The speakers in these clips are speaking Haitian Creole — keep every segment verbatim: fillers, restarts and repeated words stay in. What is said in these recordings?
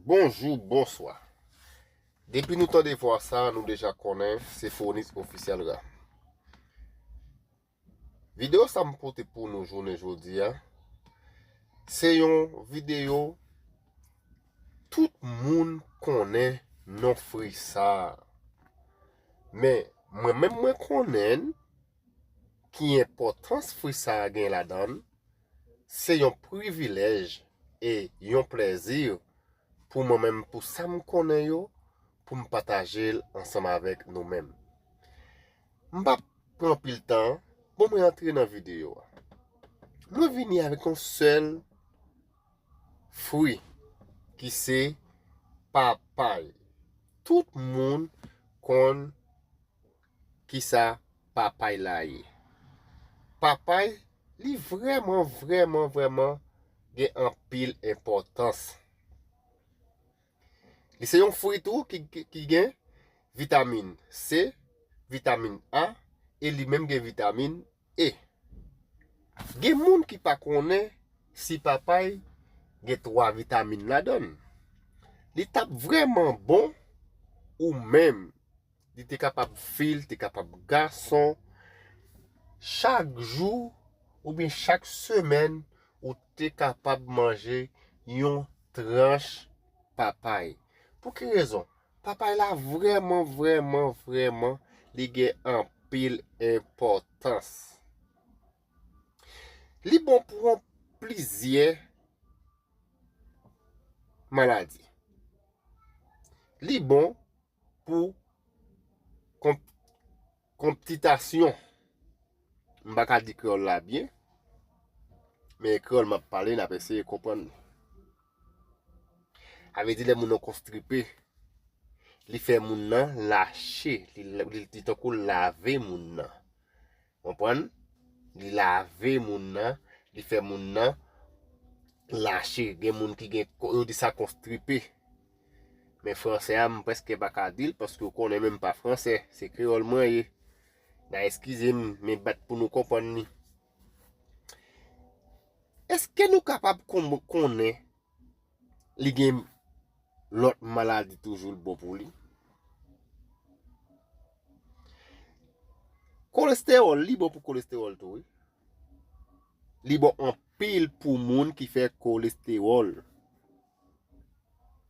Bonjou, bonswa. Depi nou tande vwa sa, nou deja konnen se Phoenix Official Ra. Videyo sa m pote pou nou jounen jodi a, se yon videyo tout moun konnen non fri sa. Men mwen menm mwen konnen ki enpòtans fri sa a gen ladan l, se yon privilèj e yon plèzi pou mwen menm, pou sa m konnen yo, pou m pataje l ansanm avèk nou menm. M p ap pran anpil tan, bon mwen antre nan videyo a. Mwen vini avèk yon sèl fri ki se papay. Tout moun konn kisa papay la ye. Papay, li vrèman, vrèman, vrèman gen anpil enpòtans. Li se yon fri tou ki, ki, ki gen vitamin C, vitamin A, e li menm gen vitamin E. Gen moun ki pa konnen si papay gen twa vitamin ladan l. Li t ap vrèman bon ou menm. Li te kapab fi, li te kapab gason. Chak jou oubyen chak semèn, ou te kapab manje yon tranch papay. Pou ki rezon? Papay la vrèman, vrèman, vrèman, li gen anpil enpòtans. Li bon pou yon plizyè maladi. Li bon pou konp-, konptitasyon. M pa ka di kreyòl la byen, men kreyòl m ap pale, n ap eseye konprann li. A vle di, lè moun nan konstipe, li fè moun nan lache, li, li, li tankou lave moun nan. Konprann? Li lave moun nan, li fè moun nan lache. Gen moun ki gen, yo di sa konstipe. Men fransè a, m prèske pa ka di l, paske w konnen menm pa fransè, se kreyòl mwen ye. N a eskize m, men bat pou nou konprann li. Èske nou kapab kon-, konnen li gen lòt maladi toujou l bon pou li? Kolestewòl, li bon pou kolestewòl tou, wi. Li bon anpil pou moun ki fè kolestewòl.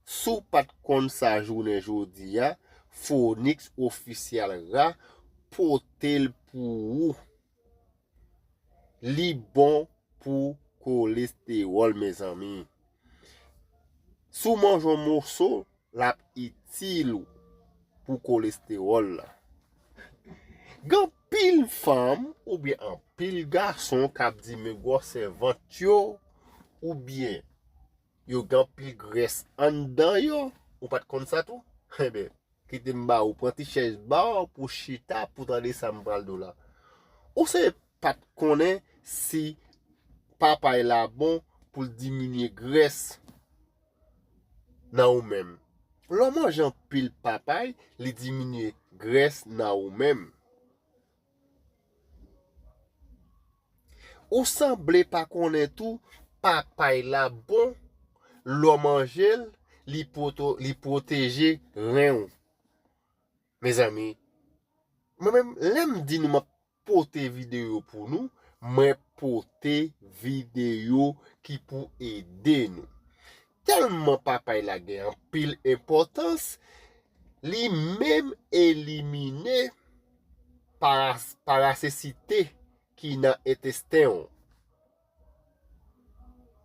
Si w pa t konn sa jounen jodi a, Phoenix Official Ra pote l pou ou. Li bon pou kolestewòl, mezanmi. Si w manje yon moso, l ap itil ou pou kolestewòl la. Gen anpil fanm oubyen anpil gason k ap di men gwosè vant yo, oubyen yo gen anpil grès anndan yo. Ou pa t konn sa tou? Enben, kite m ba ou, pran ti chèz ba w pou chita, pou tande sa m pral di w la. Ou se pa t konnen si papay la bon pou l diminye grès nan ou menm? Lè w manje anpil papay, li diminye grès nan ou menm. Ou sanble pa konnen tou, papay la bon, lè w manje l, li pwoto-, li pwoteje ren w. Mezanmi, mwen menm, lè m di nou m ap pote videyo pou nou, mwen pote videyo ki pou ede nou. Tèlman papay la gen anpil enpòtans, li menm elimine paras-, parasesite ki nan entesten w.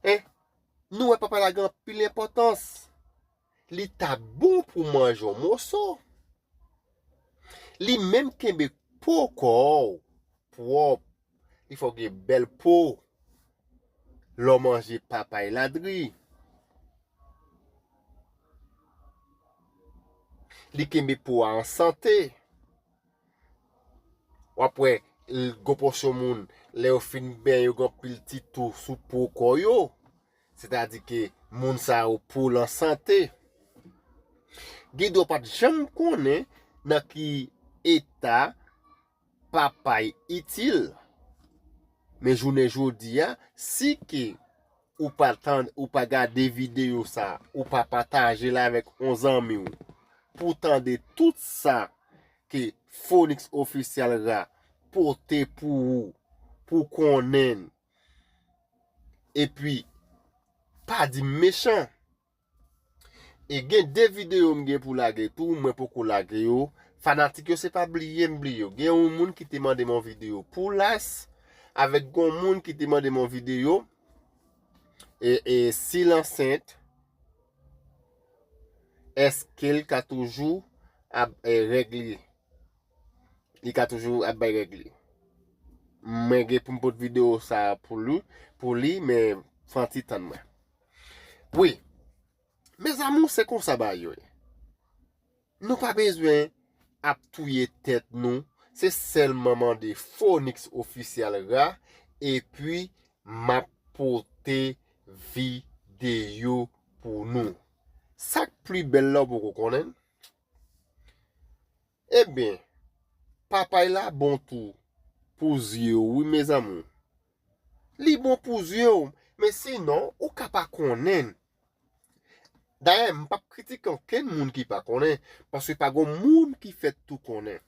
Hein? Nou wè papay la gen anpil enpòtans. Li ta bon pou manje yon moso. Li menm kenbe po kò w pwòp. Li fè w gen bèl po lè w manje papay ladri. Li kenbe po a an sante. W ap wè, l-, gwo pòsyon moun, lè yo fin benyen, yo gen anpil ti tou sou po kò yo. Sètadi ke moun sa yo po l an sante. Gen dwa w pa t janm konnen nan ki eta papay itil. Men jounen jodi a, si ke ou pa tande, ou pa gade videyo sa, ou pa pataje l avèk yon zanmi w, pou tande tout sa ke Phoenix Official Ra pote pou ou, pou konnen. Epi, pa di m mechan. E gen de videyo m gen pou lage tou, mwen poko lage yo. Fanatik yo, se pa bliye m bliye yo. Gen yon moun ki te mande m yon videyo pou Lice, avèk yon moun ki te mande m yon videyo, e, e si l ansent, èske l ka toujou ap, e, règ li? Li ka toujou ap bay règ li. Mwen gen pou m pot videyo sa pou li, pou li, men fè yon ti tann mwen. Wi, mes amours, se konsa bagay yo ye. Nou pa bezwen ap touye tèt nou. Se sèlman mande Phoenix Official Ra, epi m ap pote videyo pou nou. Sa k pli bèl la, w poko konnen? Ebyen, papay la bon tou pou zye w, wi, mes amours. Li bon pou zye w, men sinon, ou ka pa konnen. Dayè, m p ap kritike okenn moun ki pa konnen, paske pa gon moun ki fèt tou konnen.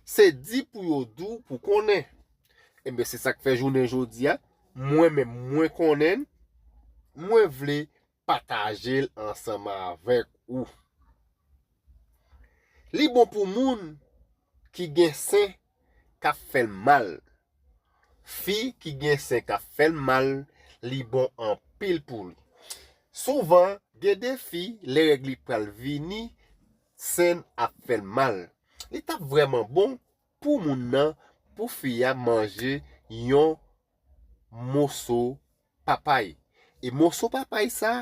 Se di pou yo di w pou konnen. Ebyen, se sa k fè jounen jodi a, mwen menm, mwen konnen, mwen vle pataje l ansanm avèk ou. Li bon pou moun ki gen sen k ap fè l mal. Fi ki gen sen k ap fè l mal, li bon anpil pou li. Souvan, gen de fi, lè règ li pral vini, sen ap fè l mal. Li t ap vrèman bon pou moun nan, pou fi a manje yon moso papay. E moso papay sa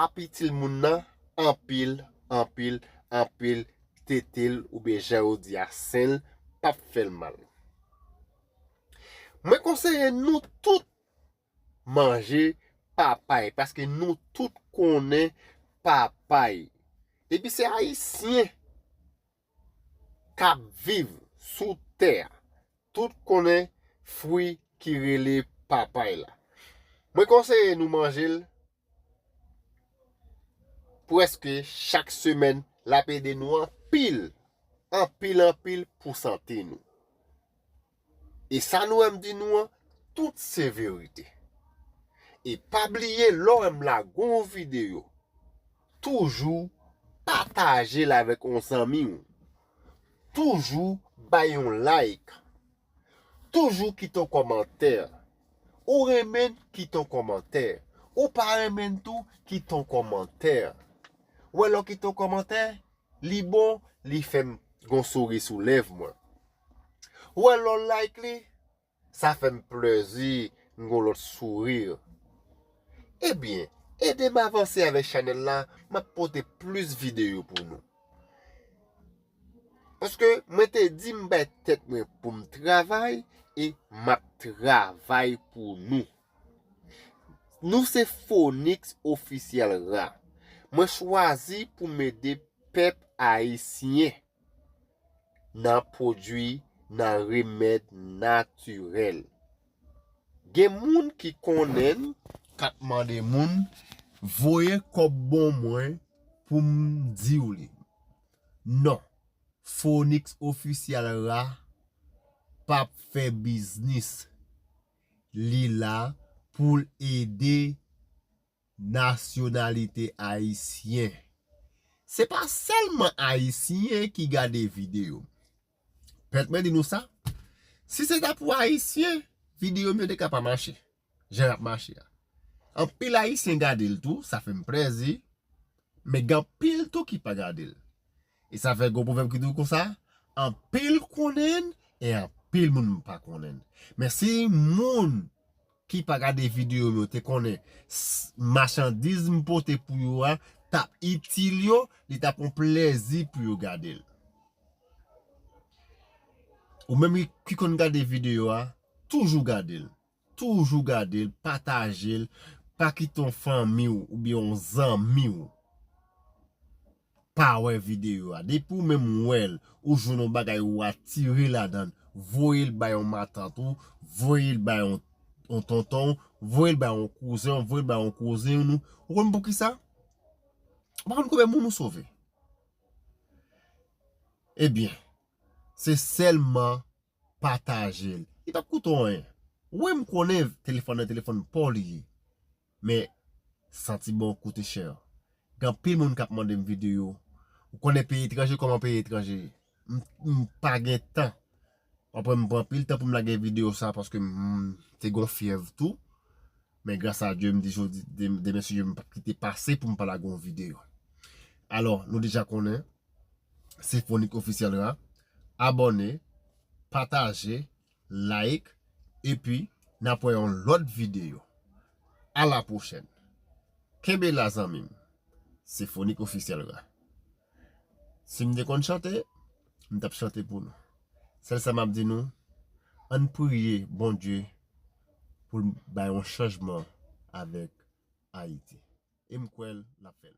ap itil moun nan anpil, anpil, anpil, tete l oubyen jan yo di a, sen l p ap fè l mal. Mwen konseye nou tout manje papay, paske nou tout konnen papay. Depi se Ayisyen k ap viv sou tè a, tout konnen fwi ki rele papay la. Mwen konseye nou manje l prèske chak semèn, l ap ede nou anpil, anpil, anpil pou sante nou. E sa nou wè m di nou an, tout se verite. E pa bliye, lè w wè m lage yon videyo, toujou pataje l avèk yon zanmi w. Toujou bay yon like. Toujou kite yon kòmantè. Ou renmen l, kite yon kòmantè. Ou pa renmen l tou, kite yon kòmantè. Ou wè lè w kite yon kòmantè, li bon, li fè m gon souri sou lèv mwen. Ou wè lè w like li, sa fè m plezi, m gon lòt souri. Ebyen, ede m avanse avèk chanèl la, m ap pote plis videyo pou nou. Paske mwen te di m bay tèt mwen pou m travay e m ap travay pou nou. Nou se Phoenix Official Ra. Mwen chwazi pou m ede pèp ayisyen nan pwodui, nan remèd natirèl. Gen moun ki konnen m k ap mande moun voye kòb ban mwen pou m di w li. Non, Phoenix Official Ra p ap fè biznis. Li la pou l ede nasyonalite ayisyen. Se pa sèlman ayisyen ki gade videyo. Pèt mwen di nou sa, si se ta pou ayisyen, videyo m yo te ka pa mache jan y ap mache a. Anpil ayisyen gade l tou, sa fè m plezi, men gen anpil tou ki pa gade l. E sa fè gen yon pwovèb ki di w konsa, anpil konnen l e anpil moun pa konnen l. Men si moun ki pa gade videyo m yo te konnen s-, machandiz m pote pou yo a t ap itil yo, li t ap yon plezi pou yo gade l. Ou menm ki, ki konn gade videyo a, toujou gade l. Toujou gade l, pataje l, pa kite yon fanmi w oubyen yon zanmi w pa wè videyo a. Depi w menm wè l, ou jwenn yon bagay ou atire ladan l, voye l bay yon matant ou, voye l bay yon yon tonton, voye l bay yon kouzen, voye l bay yon kouzen nou. Ou konn poukisa? Ou pa konn konbyen moun ou sove. Ebyen, se sèlman pataje l. Li p ap koute w anyen. Wi, m konnen telefòn nan telefòn pa w li ye. Men, santi bon koute chè. Gen anpil moun k ap mande m videyo. Ou konnen peyi etranje, kòman peyi etranje ye. M, m pa gen tan. Apre m pran anpil tan pou m lage videyo sa paske m te gon fyèv tou. Men gras a Dye, m di jodi, de- demen si Dye m p ap kite pase pou m pa lage yon videyo. Alò, nou deja konnen, se Fonik Ofisyèl Ra. Abòne, pataje, like, epi n ap wè yon lòt videyo. A la pwochèn. Kenbe la zanmi m. Se Fonik Ofisyèl Ra. Si m te konn chante, m t ap chante pou nou. Sèl sa m ap di nou, ann priye Bondye pou l bay yon chanjman avèk Ayiti. E m kwè l ap fè l.